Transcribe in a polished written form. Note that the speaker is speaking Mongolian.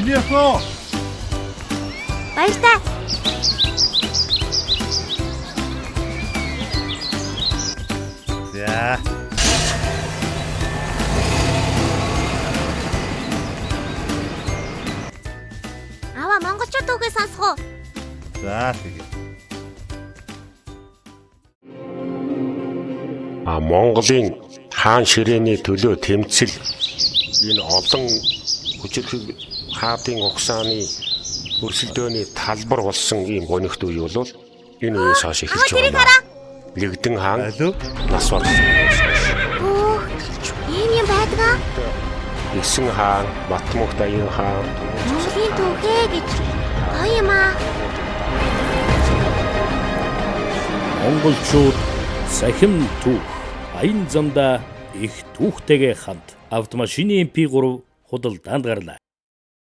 Миний охин. Баяртай. За. Аваа монголчууд түүхээ сонсох уу? За тэгээ. А Монголын хаан ширээний төлөө тэмцэл энэ олон хүчирхэг хаадын угсааны өрсөлдөөний талбар болсон ийм гонигт үе бол энэ үеэс хойш эхэлж байгаа. Лэгдэн хаан нас болсон. Ийм юм байдгаа. Есөн хаан, Батмөх даян хаан Монголын түүхээ гэж гоё юм аа. Монголчууд сахим түүх аян замдаа их түүхтэйгээ хамт автомашины MP3 худалдаанд гарлаа.